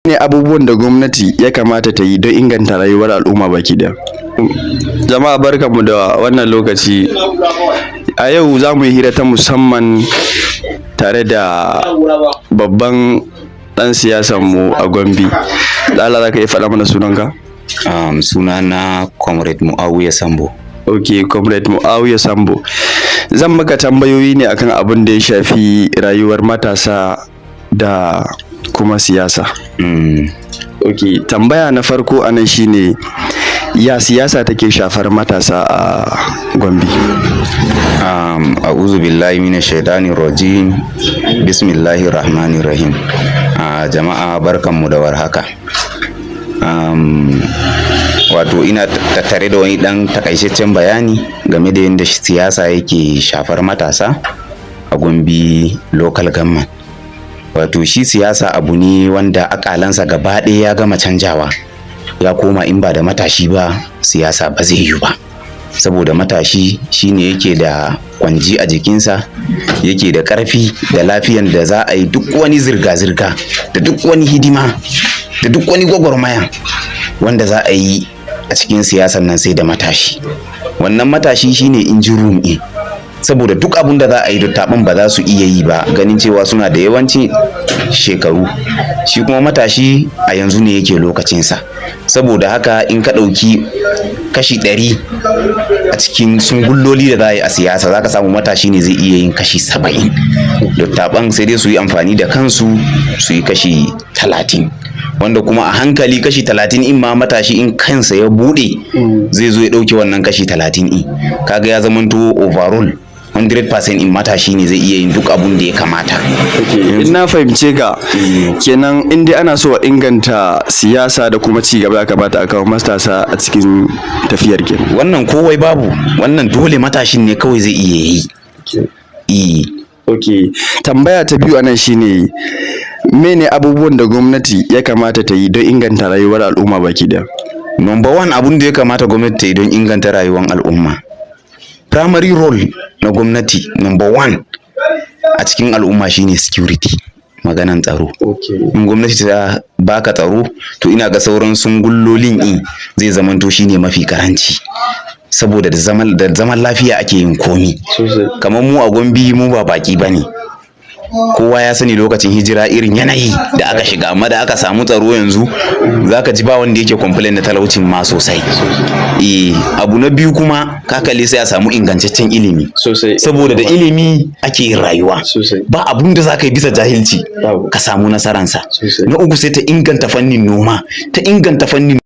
Ne abubuwan da gwamnati ya kamata ta yi don inganta rayuwar al'umma baki ɗaya? Jama'a, barkanmu da wannan lokaci. A yau za mu yi hira ta musamman tare da babban ɗan siyasanmu a Gombe. Da Allah, za ka iya faɗa mana sunanka? Sunana Comrade Muawiya Sambo. Ok, Comrade Muawiya Sambo. Zan maka tambayoyi ne akan abin da ya shafi rayuwar matasa da kuma siyasa. Ok, tambaya na farko anan shine, ya siyasa take shafar matasa a Gombe? A'udhu billahi minash shaitanir rajim. Bismillahir rahmanir rahim. Jama'a, barkanmu da warhaka. Wato ina tattare da wani ɗan takaitaccen bayani game da yadda siyasa yake shafar matasa a Gombe Local Government. Wato shi siyasa abu ne wanda akalansa gaba ɗaya ya gama canjawa. Ya koma in ba da matashi ba, siyasa ba zai yiwu ba. Saboda matashi shine yake da kwanji a jikinsa, yake da ƙarfi da lafiyan da za a yi duk wani zirga-zirga da duk wani hidima da duk wani gwagwarmaya wanda za a yi a cikin siyasan nan, sai da matashi. Wannan matashi shine engine room ɗin. Saboda duk abun da za a yi, dattaban ba za su iya yi ba, ganin cewa suna da yawancin shekaru. Shi kuma matashi a yanzu ne yake lokacinsa. Saboda haka, in ka ɗauki kashi 100 a cikin sungulloli da za a yi a siyasa, za ka samu matashi ne zai iya yin kashi 70. Dattaban sai dai su yi amfani da kansu su yi kashi 30, wanda kuma a hankali kashi 30 in ma matashi in kansa ya buɗe zai zo ya ɗauke wannan kashi 30 in. Kaga ya zamanto overall 100% in matashi ne zai iya yin duk abun da ya kamata. In na fahimce ka kenan, in dai ana so a inganta siyasa da kuma ci gaba, ya kamata a kawo matasa a cikin tafiyar kenan. Wannan kowai babu wannan, dole matashin ne kawai zai iya yi. Ok, tambaya ta biyu anan shine, mene abubuwan da gwamnati ya kamata ta yi don inganta rayuwar al'umma baki daya? Number one, abun da ya kamata gwamnati ta yi don inganta rayuwar al'umma, primary role na gwamnati number one a cikin al'umma shine security, maganan tsaro. In gwamnati ta baka tsaro, to ina ga sauran sungullolin in zai zamanto shine mafi karanci, saboda da zaman lafiya ake yin komi. Kamar mu a Gombe, mu ba baki bane, kowa ya sani lokacin hijira irin yanayi da aka shiga. Amma da aka samu tsaro yanzu, zaka ji ba wanda yake complain da talaucin ma sosai. Abu na biyu kuma, ka kalli, sai a samu ingantaccen ilimi, saboda da ilimi ake yin rayuwa. Ba abun da zaka yi bisa jahilci ka samu nasaransa. Na uku, sai ta inganta fannin noma, ta inganta fannin